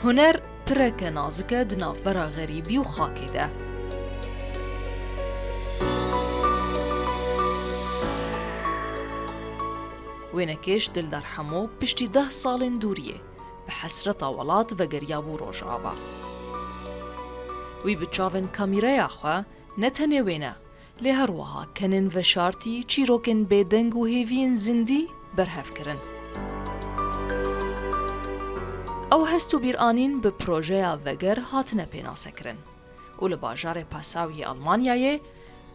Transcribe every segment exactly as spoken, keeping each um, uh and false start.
Huner pireke nazik e di navbera xerîbî û xakê de. Wênekêş Dildar Hemo piştî deh salên dûriyê bi hesreta welat vegeriyabû Rojava. Wî bi çavên kamîreya xwe ne tenê wêne, lê her wiha kenên veşartî, çîrokên bêdeng û hêviyên zindî berhev kirin. Ew hest û bîranîn bi projeya Veger hatine pênasekirin û li bajarê Passau yê Almanyayê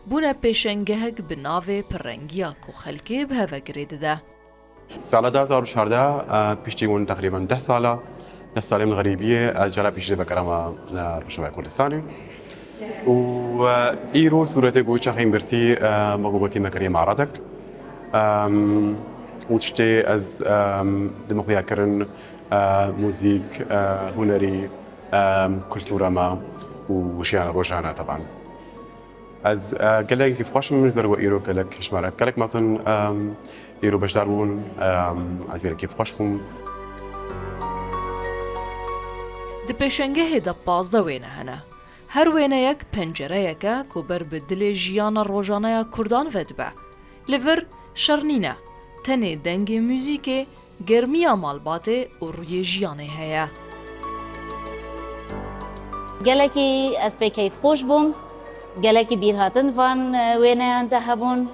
bûne pêşengehek bi navê Pirrengiya ku xelkê bi heve girê dide. Sala du hazar û çardeh, e, piştî hûn teqrîben deh sala, deh salên xerîbiyê, ez cara pêşî vegerama, e, Rojavayê Kurdistanê. Û, e, îro sûretê ku çaxên girtî, e, me ku gotî me kiriye maradek. Em, û tiştê ez, em, dime xuya kirin, e, muzîk, e, hunerî, em, kultura me û jiyana rojane teban. Ez, e, gelek kêfxweş im ji ber ku îro gelek hişmare gelek mezin, em, îro beşdar bûn, em, ez gelek kêfxweş bûm. Di pêşengehê de pazdeh wêne hene. Her wêneyek pencereyek e ku ber bi dilê jiyana rojane ya Kurdan vedibe. Li vir şer nîne, tenê dengê muzîkê, germiya malbatê û rûyê jiyanê heye. Gelekî ez pê keyfxweş bûm. Gelekî bîrhatin van, e, wêneyan de hebûn.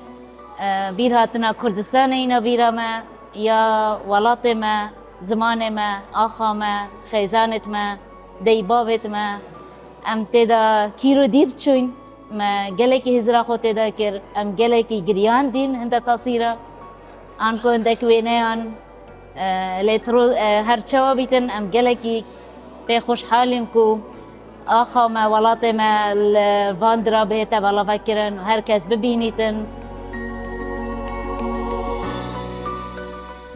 E, bîrhatina Kurdistanê îna bîra me, ya welatê me, zimanê me, axa me, xêzanêt me, dey bavêt me. Em tê de kîr û dîr çûyn. Me gelekî hizra xwe tê de kir. Em gelekî giriyandîn hinde tasîra. Anku hindek wêneyan, e, lê tro-, e, her çawa bîtin, em gelekî pê xweşhal in ku axa me, welatê me li van dira bihête belavekirin û her kes bibînîtin.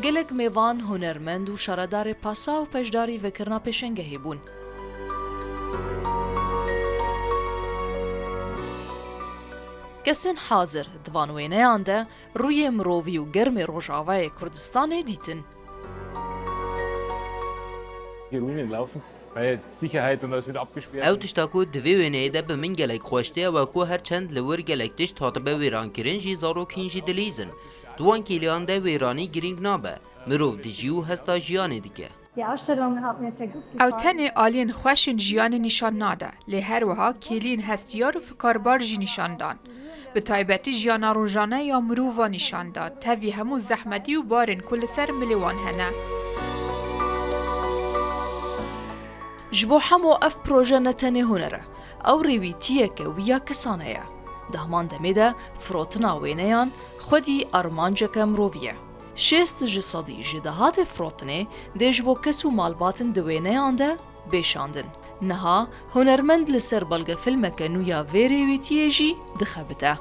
Gelek mêvan, hunermend û şaredarê Passau beşdarî vekirina pêşengehê bûn. Kesên hazir di van wêneyan de rûyê mirovî û germê Rojavayê Kurdistanê dîtin. Hier rumlaufen, weil Sicherheit und alles wird abgesperrt. Ew tişta ku di vê wêneyê de bi min gelek xweş tê, ew e ku her çend li wir gelek tişt hatibe wêrankirin jî, zarok hîn jî dilîzin. Di wan kêliyan de wêranî girîng nabe. Mirov dijî û hesta jiyanê dike. Die Ausstellung hat mir sehr gut gefallen. Ew tenê aliyên xweş ên jiyanê nîşan nade, lê her wiha kêliyên hestiyar û fikarbar jî nîşan dan. Bi taybetî jiyana rojane ya mirovan nîşan da, tevî hemû zehmetî û barên ku li ser milê wan hene. Ji bo Hemo ev proje ne tenê huner e, ew rêwîtiyeke wî ya kesane ye. Di heman demê de firotina wêneyan xwedî armanceke mirovî ye. Şêst ji sedî ji dahatê firotinê dê ji bo kes û malbatin di wêneyan de bê şandin. Niha hunermend li ser belgefilmeke nû ya vê rêwîtiyê jî dixebite.